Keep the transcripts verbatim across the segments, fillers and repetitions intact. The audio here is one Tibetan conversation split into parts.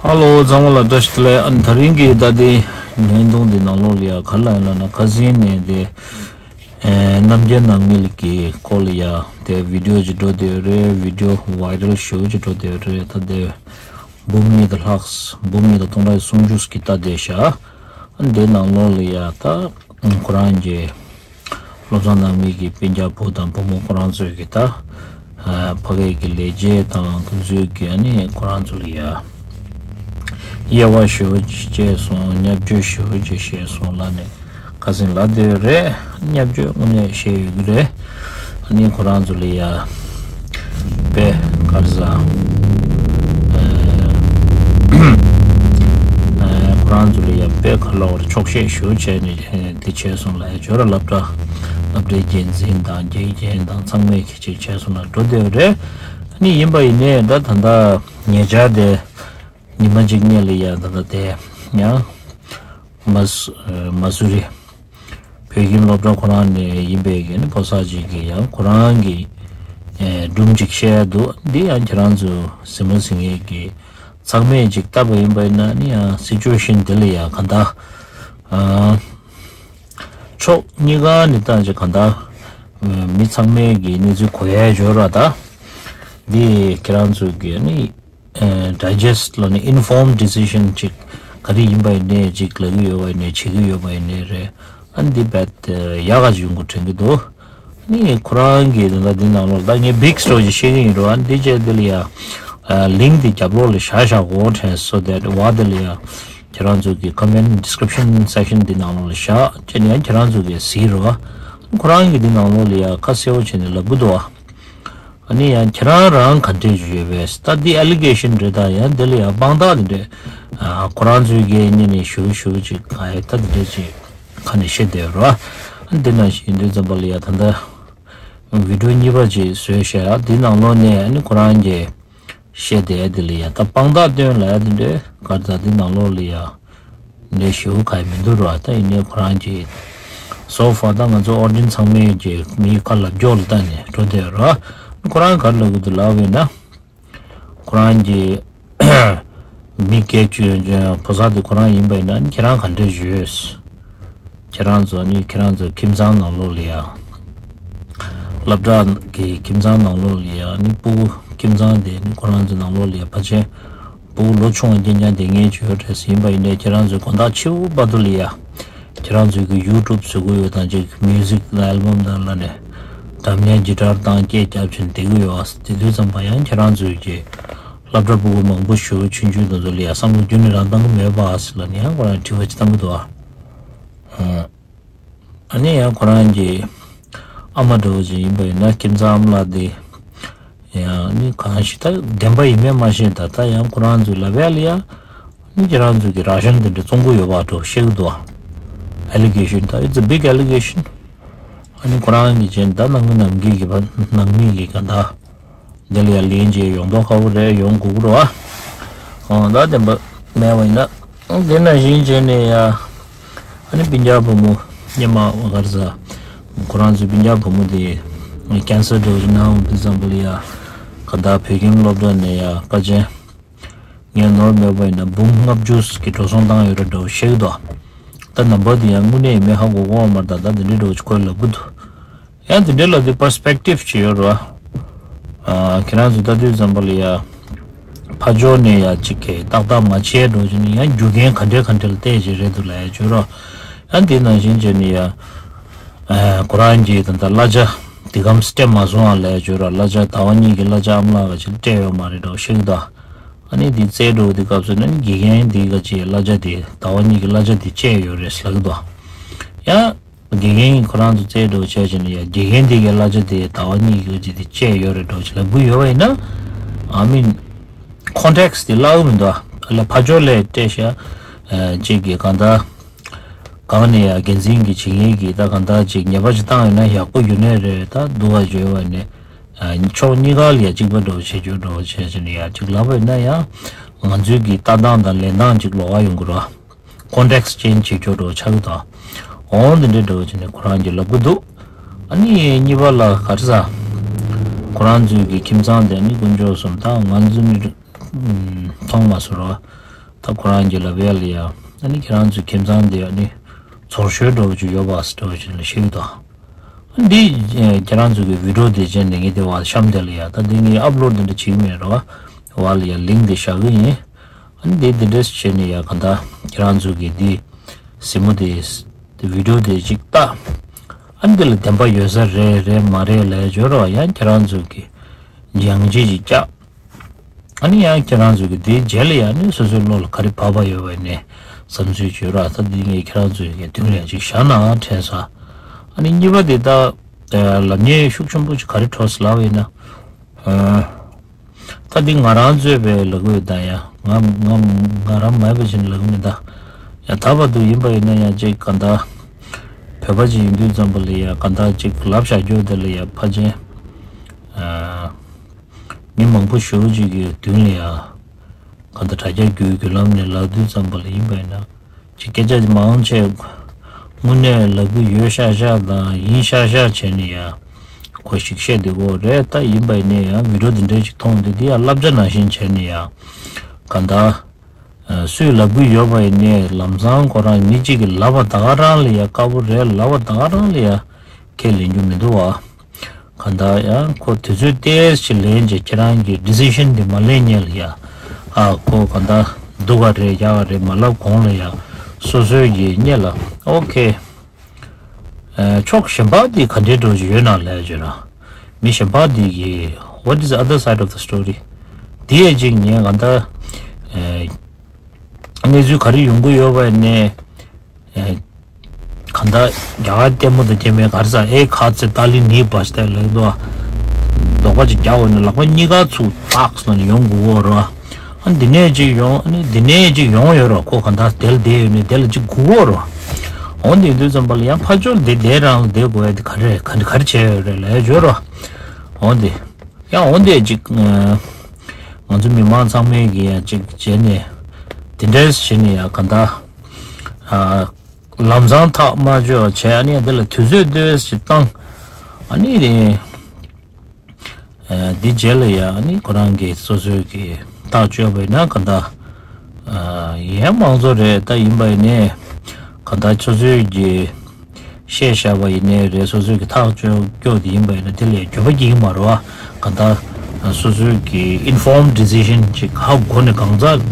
ཧ་ལོ། ཚང་མ་ལ་བཀྲ་ཤིས་བདེ་ལེགས། ཨ་ནི་དེ་རིང་གི་ད་ལྟའི་བརྙན་ཐུང་འདི་ནང་ལོགས་ལ་ཡ་ག་རེ་ལབ་ཡིན་ལབ་ན། ཁ་སང་ནས་དེ་ཨེ་རྣམ་རྒྱལ་ནང་མི་ལ་གི་སྐོར་ལ་ཡ་དེ་བི་ཌིའོ་ཅིག་འགྲོ་བསྡད་ཡོད་རེད། བི་ཌིའོ་ཝའི་རལ་ཞེ་པོ་ཅིག་འགྲོ་བསྡད་ཡོད་རེད། ད་དེ་འབུམ་གཉིས་དང་ལྷག་འབུམ་གཉིས་དང་སྟོང་ཕྲག་སུམ་ཅུ་ཞིག་གིས་ལྟ་བསྡད་ཤག་ཨ་ནི་དེ་ནང་ལོགས་ལ་ཡ་ད་ཁོ་རང་གི་བློ་བཟང་ནང་མི་གི་སྤུན་ཀྱག་བུ་དང་བུ་མོ་ཁོ་རང་ཚོས་གི་ད་ཨ་ཕ་གི་གི་ལས་བྱེད་དང་དེ་ཚོས་གི་ཨ་ནི་ཁོ་རང་ཚོ་ལ་ཡ་དབྱེ་བ་ཞེ་པོ་ཅིག་བྱས་སོང་། བརྙས་བཅོས་ཞེ་པོ་ཅིག་བྱས་སོང་ལབ་ནས་ཁ་སང་ལབ་བསྡད་ཡོད་རེད། བརྙས་བཅོས་དངོས་གནས་བྱས་ཡོད་ཀྱི་རེད། ཨ་ནི་ཁོ་རང་ཚོ་ལ་ཡ་དཔེ་ག་རེ་ཟ། ཨ་ཨ་ཁོ་རང་ཚོ་ལ་ཡ་དཔེ་ག་ལབ་དགོས་རེད། འཁྱོག་བཤད་ཞེ་པོ་བྱས་ནས་དེ་བྱས་སོང་ལབ་ཡ། ཇོ་ར་སློབ་གྲྭ་སློབ་གྲྭའི་འགན་འཛིན་དང་དགེ་རྒན་དང་ཚང་མས་ཁྱེད་ཅིག་བྱས་སོང་ལ་འགྲོ་བསྡད་ཡོད་རེད། ཨ་ནི་ཡིན་པ་ཡིན་ནའི་ད་ད་ལྟ་ཉེ་ཆར་དེ་ཉི་མ་གཅིག་སྔོན་ལ་ཡ་ད་ལྟ་དེ་ཡང་མ་སུ་མ་སུ་རི་བོད་ཁྱིམ་སློབ་གྲྭ་ཁོ་རང་ནས་ཡིན་པའི་གི་ནི་ཕོ་གསར་ཅིག་གིས་ཡང་ཁོ་རང་གི་ཨེ་སྒྲུང་ཅིག་བཤད་ཡ་འདུག་འདི་ཡང་ཁྱེད་རང་ཚོ་གཟིགས་མོ་གཟིགས་མཁན་གྱི་ཚང་མས་ཅིག་ལྟ་བ་ཡིན་པ་ཡིན་ན་ནི་ཡང་སི་ཅུ་ཨེ་ཤན་འདི་ལ་ཡང་གང་ལྟར་ཨ་ཕྱོགས་གཉིས་ཀ་ནས་བཏང་ཅིག་གང་ལྟར་མི་ཚང་མས་ཀྱི་གནས་ཚུལ་གོ་ཡ་འབྱོར་བ་ད་འདི་ཁྱེད་རང་ཚོ་གི་ནི་ཨེ་ཌའི་ཇེ་སི་ཊི་ལ་ནི་ཨིན་ཕོརམ་ཌི་སི་ཤན་ཅིག་ག་རེ་ཡིན་པ་ཡིན་ནའི་ཅིག་ལབ་ཀྱི་ཡོད་པ་ཡིན་ནའི་བྱེད་ཀྱི་ཡོད་པ་ཡིན་ནའི་རེད། ཨ་འདི་རྦད་ཡག་ག་ཅིག་ཡོང་གི་དྲན་གྱི་འདུག་ནི་ཁོ་རང་གི་ད་ལྟ་འདི་ནང་ལོགས་ད་ངས་བིག་སི་ཊོ་ཅིག་བཤད་ཀྱི་ཡིན་རོ། ཨ་འདི་བྱས་འདི་ལ་ཡ་ལིང་ཀི་འདི་རྒྱབ་ལོགས་ལ་བཞག་བཞག་གོ་དྲན་སོ་དེ་བ་འདི་ལ་ཡ་ཁྱེད་རང་ཚོ་གི་ཀོ་མེན་ཊི་ཌི་སི་ཀི་རིབ་ཤན་སེག་ཤན་འདི་ནང་ལོགས་ལ་བཞག་བྱས་ནས་ཡང་ཁྱེད་རང་ཚོ་གི་གཟིགས་རོ། ཁོ་རང་གི་འདི་ནང་ལོགས་ལ་ཡ་ཁ་གསལ་པོ་བྱས་ནས་ལབ་གི་འདུག་ཨ། ཨ་ནི་ཡང་ཁྱེད་རང་རང་ག་འདྲས་ཞུ་ཡོད་པས། ད་འདི་ཨེ་ལི་གེ་ཤན་རེད། ད་ཡང་འདི་ལ་ཡང་དཔང་རྟགས་འདི་འདྲས་ཨ་ཁོ་རང་ཚོའི་གི་གཉིས་ནས་ཞུ་ཞུ་ཅིག་ག་ཡ་ད་འདི་འདྲས་ཅིག་ཁ་ནས་བཤད་བསྡད་ཡོད་རེད་བ། འདི་ནང་བཞིན་འདི་ཙམ་པ་ལ་ཡ་ད་ལྟ་བི་ཌིའོ་གཉིས་པ་ཅིག་བཟོས་བཞག་ཡ། འདི་ནང་ལོགས་ནས་ཨ་ནི་ཁོ་རང་གི་བཤད་བསྡད་ཡ་འདི་ལ་ཡ་ད་དཔང་རྟགས་སྟོན་ལ་ཡ་འདི་འདྲས་ག་རེ་ད་འདི་ནང་ལོགས་ལ་ཡ། འདྲ་ཞུ་ག་ཡི་མི་འདུག་ར། ད་ཡིན་ནའི་ཁོ་རང་གི་སོ་ཕར་ད་ང་ཚོ་ཨོ་ཌི་ཡེན་སི་ཚང་མས་ཀྱི་མིའི་ཁ་ལབ་རྒྱོག་ལ་བལྟས་ནས་འགྲོ་བསྡད་ར། ཁོ་རང་ག་རེ་ལབ་གི་འདུག་ལབ་པས་ན། ཁོ་རང་གི་མི་སྐད་ཅིག་ཕོ་གསར་དེ་ཁོ་རང་ཡིན་པ་ཡིན་ན་ཁྱེད་རང་ག་འདྲ་ཡོད། ཁྱེད་རང་ཚོ་ནི་ཁྱེད་རང་ཚོ་ཁྱིམ་ཚང་ནང་ལོགས་ལ་ཡ། སློབ་གྲྭ་གི་ཁྱིམ་ཚང་ནང་ལོགས་ལ་ཡ་ནི་སྤུ་གུ་ཁྱིམ་ཚང་དེ་ནི་ཁོ་རང་ཚོ་ནང་ལོགས་ལ་ཡ་ཕལ་ཆེར་སྤུ་གུ་ལོ་ཆུང་བ་རྐྱང་རྐྱང་དེ་ངས་བྱོས་རེད་ཟིན་པ་ཡིན་ནའི་ཁྱེད་རང་ཚོའི་དགོང་དག་ཕྱི་པོ་བར་དུ་ལ་ཡ། ཁྱེད་རང་ཚོའི་གི་ཡུ་ཊུབ་བཟོ་གི་ཡོད་དང་ཅིག་མིའུ་ཟིག་ཨལ་བམ་དང་ལ་ནས་འགྲམ་ཉལ་ཇི་ཊར་དང་སྐད་རྒྱབ་ཆེན་བསྡད་གི་ཡོད་ཨ། དེ་དུས་ཙམ་པ་ཡང་ཁྱེད་རང་ཚོའི་གི་སློབ་གྲྭ་སྤུ་གུ་མང་པོ་ཞུ་ཆུང་ཆུང་དེ་ཚོ་ལ་ཡ་བསམ་བློ་རྒྱུན་ནས་རང་བཏང་གི་མེད་པ་ཨ་ཟེར་ལ་ནི་ཡང་ཁོ་རང་དྲི་བ་ཅིག་བཏང་གི་འདུག་ཨ། ཨ་ནི་ཡང་ཁོ་རང་གི་ཨ་མ་འདྲ་བོ་ཅིག་ཡིན་པ་ཡིན་ན་ཁྱིམ་ཚང་ཨ་མ་ལགས་དེ་ཡང་ནི་གང་ཞིག་ད་བདེན་པ་ཡིན་མིན་མ་ཤེས། ད་ད་ཡང་ཁོ་རང་ཚོའི་ལབ་ཡ་ལ་ཡ་ནི་ཁྱེད་རང་ཚོ་གི་ར་ཤན་དེ་འདྲ་བཙོང་གི་ཡོད་པ་འདྲ་བཤད་གི་འདུག་ཨ། ཨེ་ལི་གེ་ཤན་ད་it's a big allegation། ཨ་ནི་ཁོ་རང་གི་ཅན་ད་ནང་མི་ནང་གི་གི་བ་ནང་མི་གི་ག་ད། འདི་ལ་ཡང་ལན་ཅིག་ཡོང་མདོག་ཁ་པོ་རེད། ཡོང་དགོས་ཀྱི་རེད་བ། ཨོ་ད་བདེན་པ་མེད་པ་ཡིན་ན། འདི་ནང་བཞིན་བྱས་ནས་ཡ། ཨ་ནི་སྤུན་ཀྱག་བུ་མོ་སྙེ་མ་ག་རེ་ཟ། ཁོ་རང་ཚོའི་སྤུན་ཀྱག་བུ་མོ་དེ་ཀན་སར་འདྲ་བོ་ཅིག་ན་འོང་དུས་ཙམ་པ་ལ་ཡ། ག་ད་བོད་ཁྱིམ་སློབ་གྲྭ་ནས་ཡ་ཕལ་ཆེར། ངས་ནོར་མེད་པ་ཡིན་ན་འབུམ་ལྔ་བཅུ་གི་འགྲོ་སོང་བཏང་ཡོད་རེད་འདྲ་བོ་བཤད་ཀྱི་འདུག་ད་ནམ་བར་དུ་ཡང་དངོས་གནས་ཡིན་མིན་ཧ་གོ་གོ་མ་རེད། ད་ད་འདི་འདྲའི་འདྲ་བོ་ཅིག་ཁོས་ལབ་ཀྱི་འདུག་ཡང་དེ་འདྲའི་ལ་དེ་པར་སི་པེག་ཊིབ་ཅིག་ཡོད་རེད་བ། ཨ་ཁྱེད་རང་ཚོ་ལྟ་དུས་ཙམ་པ་ལ་ཡ། ཕར་ཕྱོགས་ནས་ཡ་གཅིག་གིས་ཏག་ཏག་མ་བྱས་འགྲོ་བྱས་ནས་ཡང་རྒྱུ་རྐྱེན་ག་འདྲ་ག་འདྲ་ལ་བལྟས་བྱས་རེད་འདུག་ལབ་ཡ་བརྗོད་རོགས། ཡང་དེ་ནང་བཞིན་བྱས་ནས་ཡ། ཨ་ཁོ་རང་གིས་ད་ལྟ་གླ་ཆ་དེ་གམ་སྤྲད་མ་སོང་ཨ་ལབ་ཡ་བརྗོད་རོགས། གླ་ཆ་ཟླ་བ་གཉིས་ཀྱི་གླ་ཆ་ཨ་མ་ལགས་ཀྱིས་སྤྲད་ཡོད་མ་རེད་འདྲ་བོ་བཤད་ཀྱི་འདུག་ཨ་ནི་དེ་བཙལ་འགྲོ་དུས་སྐབས་སུ་ནི་དགེ་རྒན་དེ་ག་ཅིག་གླ་ཆ་དེ་ཟླ་བ་གཉིས་ཀྱི་གླ་ཆ་དེ་བཅད་ཡོད་རེད་ལབ་ཀྱི་འདུག་ཡང་། དགེ་རྒན་ཁོ་རང་ཚོ་བཙལ་འགྲོ་བྱས་བྱས་ནས་ཡ་དགེ་རྒན་དེ་གའི་གླ་ཆ་དེ་ཟླ་བ་གཉིས་ཀྱི་ཅིག་དེ་བཅད་ཡོད་རེད་འགྲོ་བྱས་ལབ་གི་ཡོད་པ་ཡིན་ན། I mean context དེ་བརླག་གི་མི་འདུག་ཨ། ལ་ཕར་ཕྱོགས་ལ་སྤྲད་ཤག་ཨ་ཅིག་གི་གང་ལྟར་གང་ནས་ཡ་འགན་འཛིན་གྱི་བྱེད་མཁན་གྱིས་ད་གང་ལྟར་ཅིག་ཉེས་པ་ཅིག་བཏང་ཡོད་ན་ཡག་པོ་ཡོད་ནའི་རེད། ད་སྡུག་ག་བརྗོད་པ་ནས་ཨ་ཕྱོགས་གཉིས་ཀ་ལ་ཡ་གཅིག་པ་འགྲོ་བྱེད་རྒྱུ་འགྲོ་བྱས་བྱས་ནས་ཡ་ཅིག་ལབ་པ་ཡིན་ན་ཡང་ང་ཚོའི་གི་ལྟ་སྟངས་དང་ལེན་སྟངས་ཅིག་ལོགས་ཀ་ཡོང་གི་རེད། ཀོན་ཊེག་སི་ཅེན་ཇི་བྱེད་ཆོག་འགྲོ་ཆགས་ཀྱི་འདུག་འོང་འདི་འདྲའི་འགྲོ་བྱས་ནས་ཁོ་རང་གིས་ལབ་ཀྱི་འདུག་ཨ་ནི་གཉིས་པ་ལ་ག་རེ་ཟ། ཁོ་རང་ཚོའི་གི་ཁྱིམ་ཚང་དེ་ནི་དཀོན་མཆོག་གསུམ་ད་ང་ཚོ་ནི་མཐོང་མ་སོང་ར། ད་ཁོ་རང་གི་ལབ་ཡ་ལ་ཡ། ཨ་ནི་ཁྱེད་རང་ཚོའི་ཁྱིམ་ཚང་དེ་ཨ་ནི་ཚོར་ཤོས་འདྲ་བོ་ཅིག་ཡོད་པ་འདྲ་བོ་ཅིག་ལ་ཤེས་ཀྱི་འདུག་འདི་ཁྱེད་རང་ཚོ་གི་བི་ཌིའོ་དེ་བྱས་ནས་ངས་དེ་བ་གཤམ་དེ་ལ་ཡ། ད་འདི་ངས་ཨབ་ལོཌ་འདི་འདྲ་བྱེད་ཀྱི་མེད་ར་བ། བ་ལ་ཡ་ལིང་ཀི་དེ་བཞག་གི་ཡིན། ཨ་ནི་འདི་འདི་འདྲས་བྱས་ནས་ཡ་ག་ད་ཁྱེད་རང་ཚོ་གི་འདི་གཟིགས་མོ་དེ་དེ་བི་ཌིའོ་དེ་ཅིག་ལྟ། ཨ་ནི་འདི་ལ་བདེན་པ་ཡོད་ས་རེད་རེད་མ་རེད་ལབ་ཡ་བྱོས་ར་བ། ཡང་ཁྱེད་རང་ཚོ་གི་ཡང་ཅིག་ཅིག་བཅག་ཨ་ནི་ཡང་ཁྱེད་རང་ཚོ་གི་དེའི་རྗེས་ལ་ཡང་ནི་སོ་སོའི་བློ་ལ་ག་རེ་བབས་པ་ཡོད་པ་ནས་བསམ་ཚུལ་བརྗོད་རོགས། ད་འདི་ངས་ཁྱེད་རང་ཚོའི་གི་མདུན་ལ་ཡང་ཅིག་བཞག་ན་དྲན་སོང་། ཨ་ནི་གཉིས་པ་དེ་ད་ལབ་མཁན་ཤུགས་ཆེན་པོ་ཅིག་ག་རེ་འཕྲོ་སླ་བ་ཡིན་ན། ད་འདི་ང་རང་ཚོས་པའི་ལབ་དགོས་ད་ཡང་ང་ང་ང་རང་མ་ཡིན་པ་ཅིག་ལབ་མི་ད། ཡང་ད་བར་དུ་ཡིན་པ་ཡིན་ན་ཡང་ཅིག་ག་ད་བོད་པ་ཅིག་ཡིན་དུས་ཙམ་པ་ལ་ཡང་ག་ད་ཅིག་ལབ་བཞག་རྒྱུ་དེ་ལ་ཡང་ཕལ་ཆེར། མི་མང་པོ་ཞེ་པོ་ཅིག་གི་མདུན་ལ་ཡ། གང་ལྟར་དྲ་རྒྱ་བརྒྱུད་བརྒྱུད་ལམ་ནས་ལབ་དུས་ཙམ་པ་ལ་ཡིན་པ་ཡིན་ན། ཅིག་སྐད་ཆ་མང་ཆེ། དངོས་གནས་ལབ་གི་ཡོད་ཤག་ཤག་དང་ཡིན་ཤག་ཤག་བྱས་ནས་ཡ། གོ་ཞིག་བཤད་བསྡད་ཀྱི་ཡོད་རེད། ད་ཡིན་པ་ཡིན་ནའི་ཡ་བི་ཌིའོ་འདི་འདྲའི་ཅིག་མཐོང་དུས་འདི་ཡ་བསླབ་བྱ་ནང་བཞིན་བྱས་ནས་ཡ། གང་ལྟར། སུས་ལབ་གི་ཡོད་པ་ཡིན་ནའི་ལམ་སང་ཁོ་རང་མི་གཅིག་གིས་ལབ་པ་ད་ག་རང་ལ་ཡ་དཀར་པོ་རེད། ལབ་པ་ད་ག་རང་ལ་ཡ་ཁས་ལེན་རྒྱུ་མི་འདུག་བ། གང་ལྟར་ཡང་ཁོ་དུས་ཚོད་ཏོག་ཙམ་ལེན་བྱས་ཁྱེད་རང་གི་ཌི་སི་ཤན་དེ་མ་ལེན་སྔོན་ལ་ཡ། ཨ་ཁོ་གང་ལྟར་སྡུག་ག་རེད་ཡག་ག་རེད་མ་ལབ་གོང་ལ་ཡ། སོ་སོའི་གི་སྔོན་ལ་ཨོ་ཁེ། ཨ་ཕྱོགས་གཞན་པ་དེ་ག་འདྲའི་འགྲོ་གི་ཡོད་ན་ལབ་བྱས་ན། མི་གཞན་པ་དེ་གི་what is the other side of the story? དེ་ཡས་ཅིག་ངས་གང་ལྟར་ཨ་གནས་ཚུལ་ག་རེ་ཡོང་གི་ཡོད་པ་ནས། ཨེ། གང་ལྟར་རྒྱ་གར་ལྟད་མོ་དང་སྐྱེ་དམན་ག་རེ་ཟ་ཨེ་ཁ་ཚེ་ཏཱ་ལི་ནི་བ་ཞིག་ལབ་འདུག་ལྡོག་པ་ཅིག་རྒྱག་འོང་ན་ལག་པ་གཉིས་ཀ་ཚུགས་ཏག་སོང་ནས་ཡོང་དགོས་ཀྱི་ཡོད་རེད་བ། ཨ་འདི་ནས་ཅིག་ཡོང་ཨ་ནི་འདི་ནས་ཅིག་ཡོང་ཡོད་རེད་བ། ཁོ་གང་ལྟར་དེ་ལ་བསྡད་ཡོད་ནས་དེ་ལ་ཅིག་སྒུག་གི་ཡོད་རེད་བ། འོ་འདི་དུས་ཙམ་པ་ལ་ཡང་ཕར་ཕྱོགས་ལ་བསྡད་བསྡད་རང་ལ་བསྡད་དགོས་ཡ་དེ་ག་རེ་ག་རེ་ག་རེ་བྱས་ཡོད་རེད་ལབ་ཡ་ཡོད་རེད་བ། འོ་འདི་ཡང་འོ་འདི་ཅིག་ང་ཚོ་མི་མང་ཚང་མས་ཀྱི་ཡ་ཅིག་བྱས་ནས་དེ་འདྲས་བྱས་ནས་ཡ་གང་ལྟར། ལམ་སང་ཐག་མ་ཆོད་བྱས། ཨ་ནི་འདི་ལ་དུས་ཚོད་ཏོག་ཙམ་བཏང་། ཨ་ནི་ནི་འདི་རྗེས་ལ་ཡ་ཨ་ནི་ཁོ་རང་གིས་སོ་སོའི་གི་ཐག་གཅོད་པ་ཡིན་ན་ག་འདྲ་ཡན་མང་ཚོ་རེད། ད་ཡིན་པ་ཡིན་ནའི་ག་འདྲ་སོ་སོའི་གི་བཤད་བཞག་པ་ཡིན་ནའི་རེད། སོ་སོའི་གི་ཐག་གཅོད་རྒྱུ་དེ་ཡིན་པ་ཡིན་ན་དེ་ལ་འགྱོད་པ་སྐྱེ་གི་མ་རེད་བ། གང་ལྟར་སོ་སོའི་གི་informed decision་ཅིག་ཧ་གོ་ནས་གང་ཟག་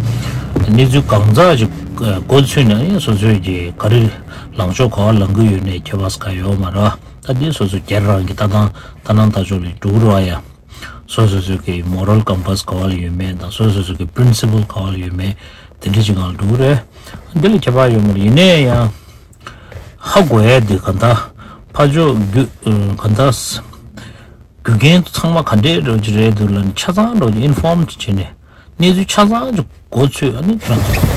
གནས་ཚུལ་གང་ཟག་ཅིག་མགོ་ཚོས་ནས་སོ་སོའི་གི་ག་རེ་ལངས་ཕྱོགས་ག་པར་ལངས་ཀྱི་ཡོད་ནས་ཁྱད་པར་ག་ཡོད་མ་རེད་བ། ད་འདི་སོ་སོ་སྒེར་རང་གི་ལྟ་སྟངས་ལྟ་སྣང་ལྟ་ཕྱོགས་ལ་འགྲོ་གི་རེད་བ་ཡ། སོ་སོ་སོ་གི་moral compass་ག་པར་ལ་ཡོད་མེད་དང་སོ་སོ་སོ་གི་principle་ག་པར་ལ་ཡོད་མེད་དེ་འདྲ་ཅིག་སྒང་ལ་འགྲོ་གི་རེད། འདི་ལ་ཁྱད་པར་ཡོད་མ་རེད། ཡིན་ནའི་ཡང་ཧ་གོ་ཡ་འདི་གང་ལྟར་ཕར་ཕྱོགས་རྒྱུ་གང་ལྟར་རྒྱུ་རྐྱེན་ཚང་མ་ག་འདྲའི་འགྲོ་གི་རེད་འདུག་ལབ་ནས་ཆ་ཚང་འགྲོ་གི་informed་བྱས་ནས་གནས་ཚུལ་ཆ་ཚང་གི་མགོ་ཚོས་ཨ་ནི་ཁྱོད་